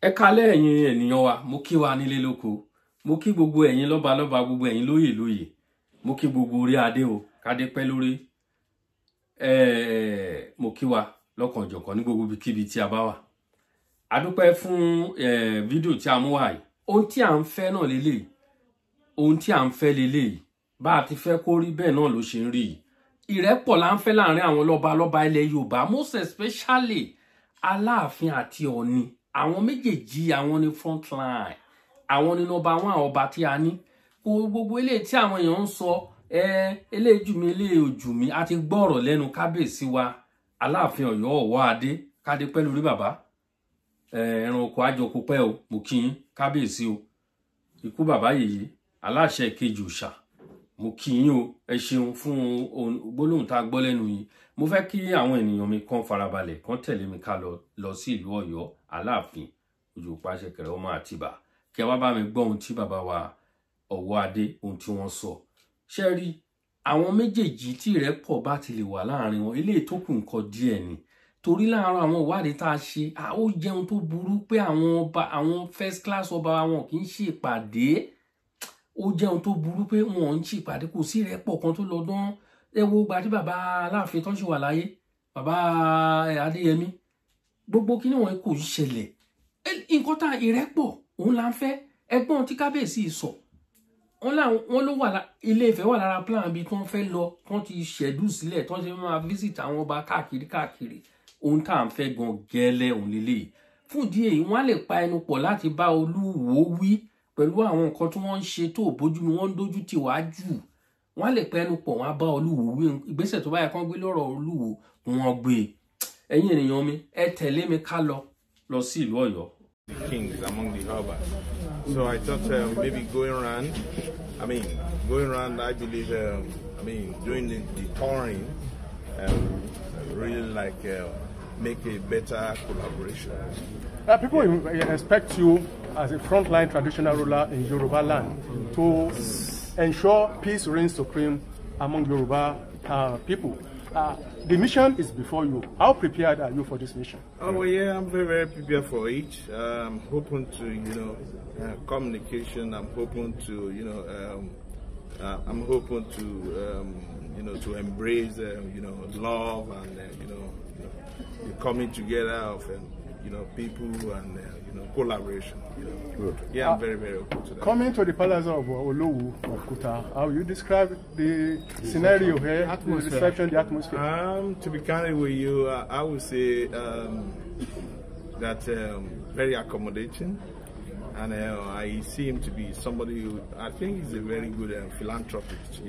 Ẹ kálẹ́ ẹ̀yin ènìyàn wa, mo kí wa nílé lóko, mo kí gbogbo ẹ̀yin lọ́balọ́ba, gbogbo ẹ̀yin lóyè lóyè, mo kí gbogbo orí adé o, kádé pẹ́ lórí. Mo kí wa lọ́kànjọ̀kan ní gbogbo ibikíbi tí a bá wà. A dúpẹ́ fún fídíò tí a mú wá yìí. Ohun tí à ń fẹ́ náà lélẹ́yìí, ohun tí à ń fẹ́ lélẹ́yìí, bá a ti fẹ́ kó rí bẹ́ẹ̀ náà ló ṣe ń rí yìí. Ìrẹ́pọ̀ là ń fẹ́ láàrin àwọn lọ́balọ́ba ilẹ̀ Yorùbá, most especially Aláàfin àti Ọ̀ọ̀ni. Àwọn méjèèjì, àwọn ní front line, àwọn ní nọ́mbà wọn, àwọn ọba tí a ní. Kò gbogbo eléyìí tí àwọn èèyàn ń sọ, ẹ eléyìí jù mí, eléyìí ò jù mí. A ti gbọ́ ọ̀rọ̀ lẹ́nu kábíyèsí wa Aláàfin Ọ̀yọ́ Ọ̀wọ́ Adé, kádé pẹ́ lórí bàbá, ẹran oko àjọkò pẹ́ o. Mo kí yín kábíyèsí o, ikú bàbá yèyé aláṣẹ kejì òòṣà, mo kí yín o. Ẹ ṣeun fún gbólóhùn tá a gbọ́ lẹ́nu yìí. Mo fẹ́ kí àwọn ènìyàn mi kan farabalẹ̀, kan tẹ̀lé mi ká lọ lọ sí ìlú Ọ̀yọ́, Aláàfin Òjó Pàṣẹkẹrẹ ọmọ Àtìbà, kí ẹ wá bá mi gbọ́ ohun tí bàbá wa Ọ̀wọ́ Adé, ohun tí wọ́n sọ. Ṣé rí àwọn méjèèjì, tí ìrẹ́pọ̀ bá ti lè wà láàrin wọn, eléyìí tó kù nǹkan díẹ̀ ni. Torí láàárọ̀ àwọn ìwádìí tá a ṣe, ó jẹun tó burú pé àwọn ọba, àwọn first class ọba wọn kì í ṣe ìpàdé. Ó jẹun tó burú pé wọn ń ṣe ìpàdé, kò sí ìrẹ́pọ̀ kan tó lọ dán. Ẹ wo gba tí bàbá Aláàfin tó ń ṣe wà láyé, bàbá Adéyẹmí, gbogbo kíní wọn kò ṣẹlẹ̀. Nǹkan tá ìrẹ́pọ̀ òun là ń fẹ́. Ẹ̀gbọ́n tí kábíyèsí sọ, wọ́n ló wà, Ilé Ifẹ̀ wà lára plan bíi tí wọ́n fẹ́ lọ, tí wọ́n ti ṣẹ̀dú sílẹ̀, tí wọ́n ti máa visit àwọn ọba káàkiri káàkiri. Ohun tá à ń fẹ́ gan gẹ́lẹ́ òun lélẹ̀. Fún ìdí èyí, wọ́n á lè pa ẹnu pọ̀ láti bá Olúwo wí pẹ̀lú àwọn nǹkan tí wọ́n ń ṣe tó bójú mu, wọ́n ń dójú tì wá jù. Wọ́n á lè pa ẹnu pọ̀, wọ́n á bá Olúwo wí. Ìgbésẹ̀ tó bá yẹ kán gbé lọ́rọ̀ Olúwo, wọ́n gbé. Ẹ̀yin ènìyàn mi, ẹ tẹ̀lé mi ká lọ lọ sí ìlú Ọ̀yọ́. The kings among the Obas. So I thought maybe going round, I mean, going round, I believe, I mean, doing the touring, really like make a better collaboration. People expect you as a frontline traditional ruler in Yoruba land to ensure peace reigns supreme among Yoruba people. The mission is before you. How prepared are you for this mission? Oh, well, yeah, I'm very, very prepared for it. I'm hoping to, communication. I'm hoping to, I'm hoping to, to embrace, love and, the coming together of, people and, collaboration. Good. Yeah, I'm very, very open to that. Coming to the palace of Olowu of Kuta, how you describe the scenario here, the reception, the atmosphere? To be candid with you, I would say that very accommodating, and I see him to be somebody who I think is a very good philanthropist.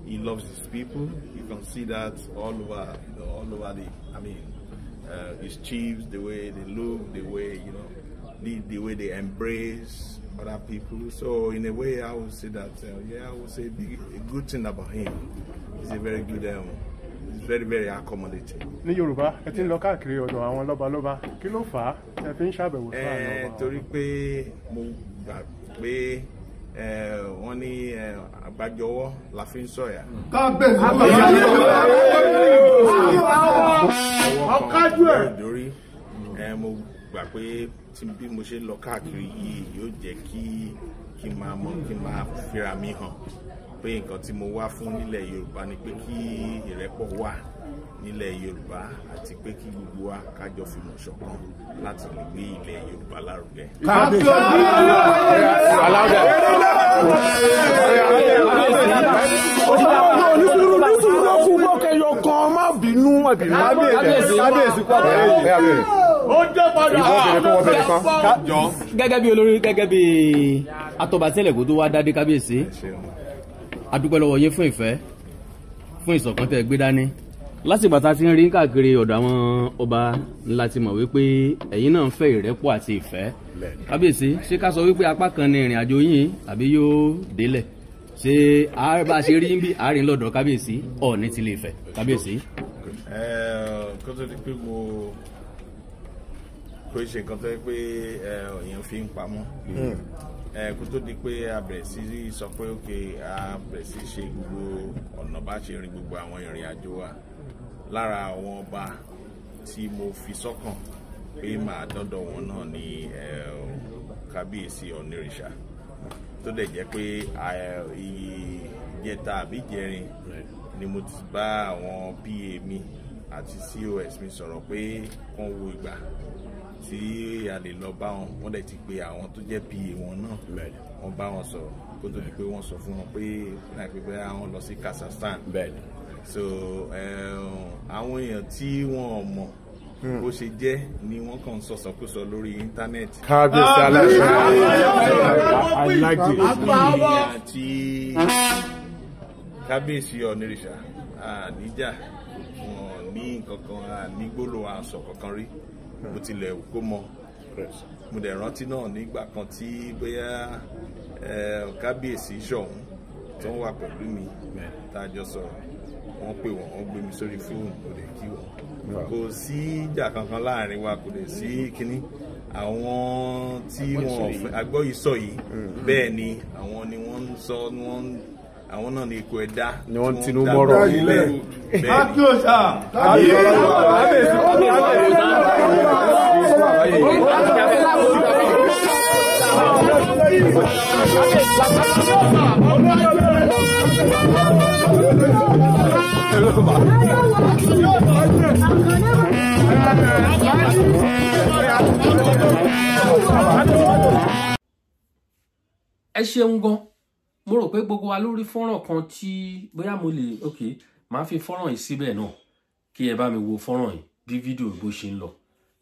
He loves his people. You can see that all over, all over the, I mean, his chiefs, the way they look, the way, the way they embrace other people. So in a way, I would say that, yeah, I would say a good thing about him. He's a very good, he's very, very accommodating. Ní Yorùbá, ẹ ti ń lọ káàkiri ọ̀dọ̀ àwọn lọ́balọ́ba, kí ló fà á ẹ fi ń ṣàbẹ̀wò sí àwọn ọba? Torí pé mo gbà pé wọ́n ní àgbájọwọ́ la fi ń sọ̀yà. Ọ̀kájú ẹ̀. Lórí mo gbà pé bí mo ṣe ń lọ káàkiri yìí yóò jẹ́ kí n máa mọ̀, kí n máa fira mi hàn pé nǹkan tí mo wá fún nílẹ̀ Yorùbá ni pé kí ìrẹ́pọ̀ wà nílẹ̀ Yorùbá àti pé kí gbogbo wa kájọ fìmọ̀ ṣọ̀kan láti lè gbé ilẹ̀ Yorùbá lárugẹ. Gẹ́gẹ́ bí olórí, gẹ́gẹ́ bí atọ́batẹ́lẹ̀ kó tó wá dádé, kábíyèsí, a dúpẹ́ lọ́wọ́ yín fún ìfẹ́, fún ìṣọ̀kan tẹ́ gbé dání. Lásìgbà tá a ti ń rí káàkiri ọ̀dọ̀ àwọn ọba ńlá ti mọ̀ wípé ẹ̀yin náà ń fẹ́ ìrẹ́pọ̀ àti ìfẹ́. Kábíyèsí, ṣé ká sọ wípé apá kan ni ìrìn àjò yín àbí yóò délẹ̀? Ṣé bá a ṣe rí bí àárín lọ́dọ̀ kábíyèsí Ọọ̀ni ti lè fẹ́ kábíyèsí? Kó tó di pé mo kò ṣe nǹkan tó yẹ pé èèyàn fi ń pamọ́, kó tó di pé a bẹ̀rẹ̀ sí sọ pé ok, a bẹ̀rẹ̀ sí ṣe gbogbo ọ̀nà bá ṣe rìn gbogbo àwọn ìrìn àjò wa, lára àwọn ọba tí mo fi sọ́kàn pé màá dọ́dọ̀ wọn náà ní kábíyèsí Ọ̀nìrìṣà, tó dẹ̀ jẹ́ pé ìjẹta àbí ìjẹrin ni mo ti bá àwọn PA mi àti COS mi sọ̀rọ̀ pé kán wo ìgbà tí a lè lọ bá wọn. Wọ́n dẹ̀ ti pe àwọn tó jẹ́ PA wọn náà, wọ́n bá wọn sọ̀rọ̀ kó tó di pé wọ́n sọ fún wọn pé láìpẹ́ pé àwọn lọ sí Kazakhstan. So àwọn èèyàn tí wọ́n mọ̀ bó ṣe jẹ́ ni wọ́n kàn ń sọ̀sọ̀kúsọ lórí íńtánẹ́ẹ̀tì. Kábíyèsí aláṣẹ, I like it. Àti kábíyèsí Ọ̀nìrìṣà níjà wọn ní kankan ní gbólóhùn aṣọ kankan rí, bó tilẹ̀ kó mọ. Mo dẹ̀ rántí náà nígbà kan tí bóyá kábíyèsí Ṣọ̀ún tó ń wà pẹ̀lú mi tá a jọ sọ̀rọ̀, wọ́n pè wọ́n, wọ́n gbé mi sórí fóònù, kò lè kí wọn. Kò sí ìjà kankan láàrin wa, kò lè sí kínní. Àwọn tí wọn agbọ́ yìí sọ yìí, bẹ́ẹ̀ ni àwọn ni wọ́n ń sọ, àwọn náà ni ikọ̀ ẹ̀dá ni wọ́n tinú mọ́rọ̀. Bẹ́ẹ̀ ni. Ẹ ṣeun gan. Mo rò pé gbogbo wa lórí fọ́nrán kan tí bóyá mo lè, ok, màá fi fọ́nrán yìí síbẹ̀ náà kí ẹ bá mi wo fọ́nrán yìí bí fídíò bó ṣe ń lọ,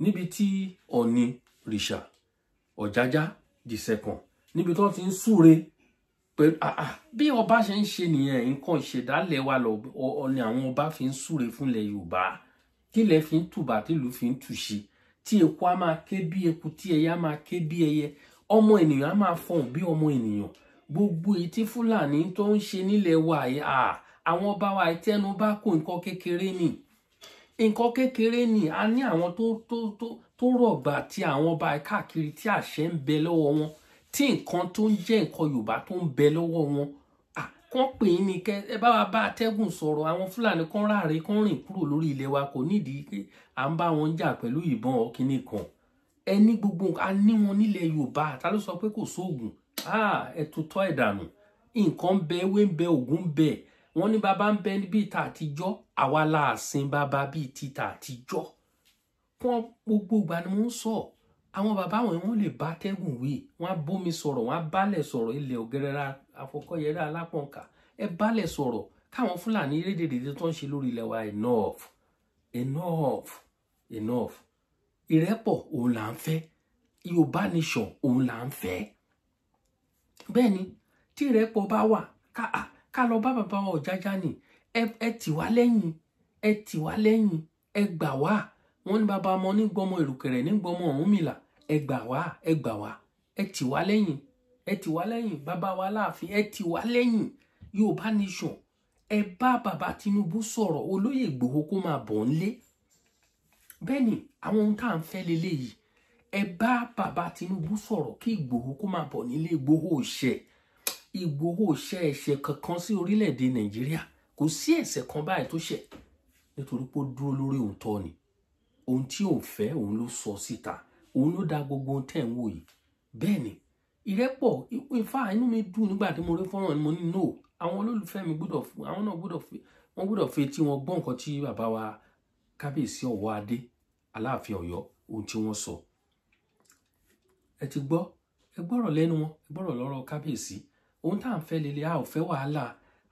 níbi tí Ọ̀nìrìṣà Ọ̀jájá the second, níbi tó ti ń súre pẹ̀lú bí ọba ṣe ń ṣe nìyẹn. Nǹkan ìṣẹ̀dálẹ̀ wa lọ ni àwọn ọba fi ń súre fúnlẹ̀ Yorùbá, tílẹ̀ fi ń tùbà, tìlú fi ń tùṣe, tí eku á máa ké bí eku, tí ẹyẹ á máa ké bí ẹyẹ, ọmọ ènìyàn á máa fọhùn bí ọmọ ènìyàn. Gbogbo èyí tí Fúlàní tó ń ṣe nílẹ̀ wa yìí, àwọn ọba wa tẹnu bá kó nǹkan kékeré ni, nǹkan kékeré ni. A ní àwọn tó rọ̀gbà tí àwọn ọba káàkiri tí àṣẹ ń bẹ lọ́wọ́ wọn, tí nǹkan tó ń jẹ́ nǹkan Yorùbá tó ń bẹ lọ́wọ́ wọn. Kàn pè é ní kẹ ẹ bá wa bá atẹ́gùn sọ̀rọ̀, àwọn Fúlàní kan ráre kan rìn kúrò lórí ilẹ̀ wa, kò nídìí pé à ń bá wọn jà pẹ̀lú ìbọn ọ̀kìnì kan. Ẹ ní gbogbo a ní wọn nílẹ̀ Yorùbá. Ta ló sọ pé kò sóògùn? Ẹ tutọ́ ẹ̀ dànù. Nǹkan ń bẹ, ewé ń bẹ, ògùn ń bẹ. Wọ́n ní bàbá ń bẹ bíi ta àtijọ́, àwa la àsìn bàbá bíi ti ta àtijọ́. Wọ́n gbogbo ìgbà ni mo ń sọ, àwọn bàbá wọn wọ́n lè bá tẹ́gùn wí, wọ́n á bómi sọ̀rọ̀, wọ́n á bálẹ̀ sọ̀rọ̀, ilẹ̀ ògẹrẹra àfọkọ́yẹrẹ alápọ̀nkà, ẹ bálẹ̀ sọ̀rọ̀ káwọn Fúlàní rédèrèdè tó ń ṣe lórí ilẹ̀ wa. Enough, enough, enough. Ìrẹ́pọ̀ òun là ń fẹ́, Yorùbá nation òun là ń fẹ́. Bẹ́ẹ̀ ni, tí ìrẹ́pọ̀ bá wà, ká lọ bá bàbá wa Ọ̀jájá ni, ẹ tì wá lẹ́yìn, ẹ tì wá lẹ́yìn, ẹ gbà wá. Wọ́n ní bàbá ọmọ ní gbọmọ ìrùkẹ̀rẹ̀ ní gbọmọ Ọ̀rúnmìlà, ẹ gbà wá, ẹ gbà wá, ẹ tì wá lẹ́yìn, ẹ tì wá lẹ́yìn, bàbá wa Láàfin, ẹ tì wá lẹ́yìn. Yorùbá nation, ẹ bá bàbá Tinubu sọ̀rọ̀, olóyè Ìgbòho kó máa bọ̀ ńlé. Bẹ́ẹ̀ ni, àwọn ohun tá à ń fẹ́ leléyìí. Ẹ bá bàbá Tinubu sọ̀rọ̀ kí Ìgbòho kó máa bọ̀ nílé. Ìgbòho ò ṣẹ̀, Ìgbòho ò ṣẹ̀ ẹ̀ṣẹ̀ kankan sí orílẹ̀-èdè Nàìjíríà, kò sí ẹ̀ṣẹ̀ kan báyìí tó ṣẹ̀, nítorí pé ó dúró lórí òótọ́ ni. Ohun tí ò fẹ́ òun ló sọ síta, òun ló da gbogbo ohun tẹ́ ń wò yìí. Bẹ́ẹ̀ ni, ìrẹ́pọ̀ ifá inú mi dùn nígbà tí mo rí fọ́nrán ni mo ní no, àwọn olólùfẹ́ mi gbọ́dọ̀ fún, àwọn náà gbọ́dọ̀ fi, wọ́n gbọ́dọ̀ fi tí wọ́n gbọ́ nǹkan tí bàbá wa Kábíyèsí Ọ̀wọ́ Adé Aláàfin Ọ̀yọ́ ohun tí wọ́n sọ. Ẹ ti gbọ́, ẹ gbọ́rọ̀ lẹ́nu wọn, ẹ gbọ́rọ̀ lọ́rọ̀ Kábíyèsí. Ohun tá à ń fẹ́ lélẹ̀, a ò fẹ́ wàhálà.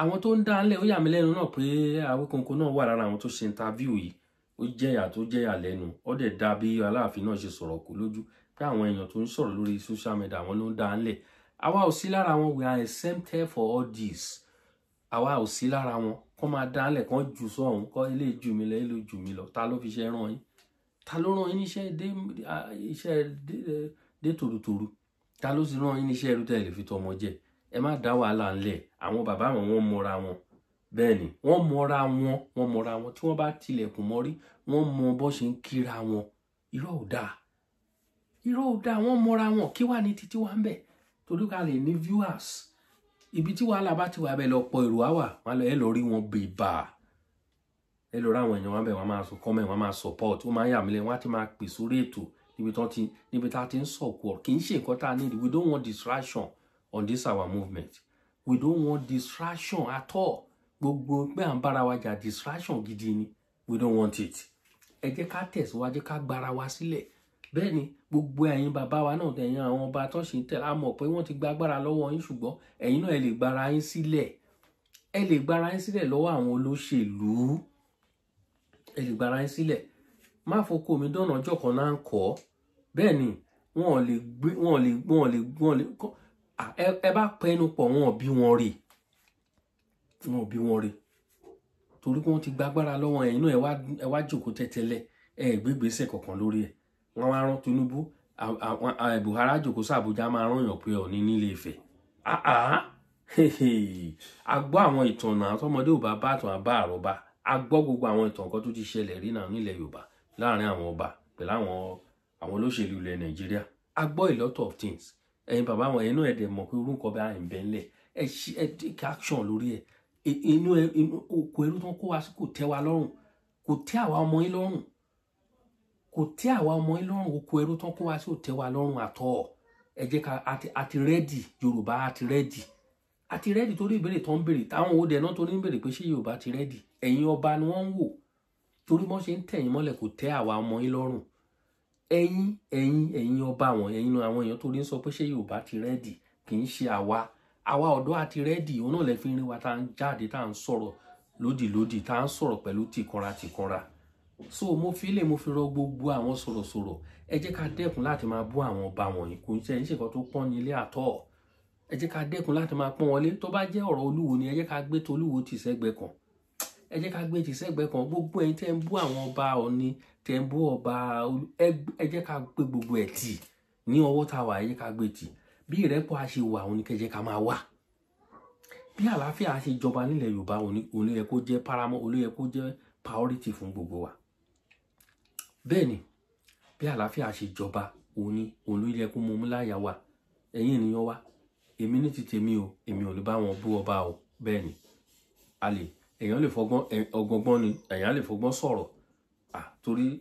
Àwọn tó ń dá ńlẹ̀ ó yà mí lẹ́nu náà pé Awíkonko náà wà lára àwọn tó ṣe interview yìí. Ó jẹ́yà tó jẹ́yà lẹ́nu, ó dẹ̀ dá bí Aláàfin náà ṣe sọ̀rọ̀ kú lójú pé àwọn èèyàn tó ń sọ̀rọ̀ lórí social media àwọn ló ń dá ńlẹ̀. Àwa ò sí lára wọn, we are exempted for all this. Àwa ò sí lára wọn, kọ́ máa dá ńlẹ̀, kọ́ jù sọ̀hún, kọ́ ilé jù mí lọ, ilé jù mí lọ. Ta ló fi ṣe rán yín? Ta ló rán yín níṣẹ́ dé iṣẹ́ dé tòrutòru? Ta ló sì rán yín níṣẹ́ ẹrú tẹ́ lè fi tọmọ jẹ? Ẹ má dá wàhálà ńlẹ̀. Àwọn bàbá wọn wọ́n mọra wọn. Bẹ́ẹ̀ ni, wọ́n mọra wọn, wọ́n mọra wọn. Tí wọ́n bá tilẹ̀kùn mọ́rí, wọ́n mọ bó ṣe ń kíra wọn. Irọ́ ò dáa, irọ́ ò dáa. Wọ́n mọra wọn. Kí wà ní títí wà ń bẹ̀? Torí ká lè ní viewers. Ibi tí wàhálà bá ti wà bẹ́ẹ̀ lọ pọ̀ èrò á wà, wọn lọ ẹ lọ rí wọn bèbà. Ẹ lọ ra àwọn èèyàn wọn bẹ̀, wọ́n máa sọ comment, wọ́n máa support. Ó máa ń yà mí lẹ́nu, wọ́n á ti máa pè sórí ètò níbi tán ti níbi tá a ti ń sọ̀kò ọ̀rọ̀. Kì í ṣe nǹkan tá a need. We don't want distraction on this our movement. We don't want distraction at all. Gbogbo pé à ń bára wa jà, distraction gidi ni. We don't want it. Ẹ jẹ́ ká tẹ̀síwájú, ká gbára wa sílẹ̀. Bẹ́ẹ̀ ni, gbogbo ẹ̀yin bàbá wa náà, ẹ̀yin àwọn ọba tó ṣì ń tẹ̀lé, a mọ̀ pé wọ́n ti gba agbára lọ́wọ́ yín, ṣùgbọ́n ẹ̀yin náà, ẹ lè gbára yín sílẹ̀. Ẹ lè gbára yín sílẹ̀ lọ́wọ́ àwọn olóṣèlú. Ẹ lè gbára yín sílẹ̀. Má foko mi dọ̀nà ọjọ́ kan náà ń kọ́. Bẹ́ẹ̀ ni, wọn ò lè gbé, wọn ò lè ẹ bá pẹnu pọ̀, wọn ò bí wọn rè, wọn ò bí wọn rè, torí pé wọ́n ti gbàgbára lọ́wọ́ ẹ̀yin náà. Ẹ wá jòkó tẹ́tẹ́lẹ̀, ẹ gbégbèsè kankan lórí ẹ̀. Wọ́n wá rán Tinubu, Buhari àjòkó sí Àbújá, máa rán yàn pé Ọọ̀ni nílé Ifẹ̀. A gbọ́ àwọn ìtàn náà, tọmọdé ò bá bá àtàn àbá àròbá. A gbọ́ gbogbo àwọn ìtàn kan tó ti ṣẹlẹ̀ rí náà nílẹ̀ Yorùbá láàrin àwọn ọba pẹ̀lú àwọn olóṣèlú ilẹ̀ Nàìjíríà. A gbọ́ a lot of things. Ẹ̀yin bàbá wọn, ẹ̀yin náà, ẹ̀ dẹ̀ mọ̀ pé orúkọ bá ẹ̀ ń bẹ ńlẹ̀. Ẹ ṣí, ẹ take action lórí ẹ̀. Inú oko ẹrú tó ń kó wa sí kò tẹ́ wa lọ́rùn, kò tẹ́ àwa ọmọ yín lọ́rùn, kò tẹ́ àwa ọmọ yín lọ́rùn. Oko ẹrú tó ń kó wa sí ò tẹ́ wa lọ́rùn àtọ́. Ẹ jẹ́ ká àti ready. Yorùbá àti ready, àti ready, torí ìbéèrè tó ń béèrè táwọn òde náà tó ní béèrè pé ṣé Yorùbá ti ready, ẹ̀yin ọba ni wọ́n ń wò, torí wọ́n ṣe ń tẹ̀yìn mọ́lẹ̀ kò tẹ́ àwa ọmọ yín lọ́rùn. Ẹ̀yin ọba àwọn, ẹ̀yin náà, àwọn èèyàn torí ń sọ pé ṣé Yorùbá ti ready, kì í ṣe àwa. Àwa ọ̀dọ́ àti ready. Òun náà lè fi ń rí wa tá à ń jáde, tá à ń sọ̀rọ̀ lódìlódì, tá à ń sọ̀rọ̀ pẹ̀lú tìkanra tìkanra. So mo fi lè mo fi rọ gbogbo àwọn sọ̀rọ̀sọ̀rọ̀, ẹ jẹ́ ká dẹ́kun láti máa bú àwọn ọba wọ̀nyí. Kò ń ṣe ń ṣèkan tó pọ́n ní ilé àtọ́. Ẹ jẹ́ ká dẹ́kun láti máa pọ́n wọlé. Tó bá jẹ́ ọ̀rọ̀ Olúwo ni, ẹ jẹ́ ká gbé tolúwo tì sẹ́gbẹ́ kan, ẹ jẹ́ ká gbé tì sẹ́gbẹ́ kan. Gbogbo ẹ̀yin tẹ́ ń bú àwọn ọba Ọ̀ni, tẹ́ ń bú ọba, ẹ jẹ́ ká gbé gbogbo ẹ̀ tì ní ọwọ́ tá a wà. Ẹ jẹ́ ká gbé tì. Bí ìrẹ́pọ̀ a ṣe wà, òun ni kẹ́ jẹ́ ká máa wà. Bí àlàáfíà ṣe jọba nílẹ̀ Yorùbá, òun ló yẹ kó jẹ́ paramount, òun ló yẹ kó jẹ́ priority fún gbogbo wa. Bẹ́ẹ̀ ni, bí àlàáfíà ṣe jọba, òun ni òun ló yẹ kó mú láyà wa. Ẹ̀yin ènìyàn wa, èmi ní ti tèmi o, èmi ò lè bá wọn bú ọba o. Bẹ́ẹ̀ ni, a lè, èèyàn lè fọgbọ́n ọgbọ̀ngbọ́n ni, èèyàn lè fọgbọ́n sọ̀rọ̀ ah, torí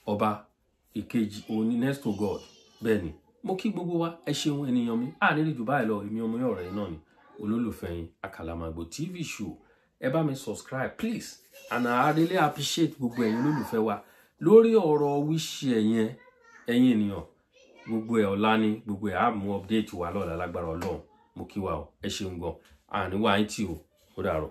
ọba ìkejì òun ni next to God. Bẹ́ẹ̀ ni, mo kí gbogbo wa, ẹ ṣeun, ènìyàn mi. À nílùú jù báyìí lọ. Èmi ọmọ yóò rẹ̀ náà ni, olólùfẹ́ yín, Àkàlàmàgbò TV Show. Ẹ bá mi subscribe, please, and I really appreciate gbogbo ẹ̀yin olólùfẹ́ wa. Lórí ọ̀rọ̀ wíṣì ẹ̀yẹn, ẹ̀yin ènìyàn, gbogbo ẹ̀ ọ̀la ni gbogbo ẹ̀ á mú update wa lọ́la lágbára Ọlọ́run. Mo kí wa o, ẹ ṣeun gan. Àní wá yín tì o. Ó dàárọ̀.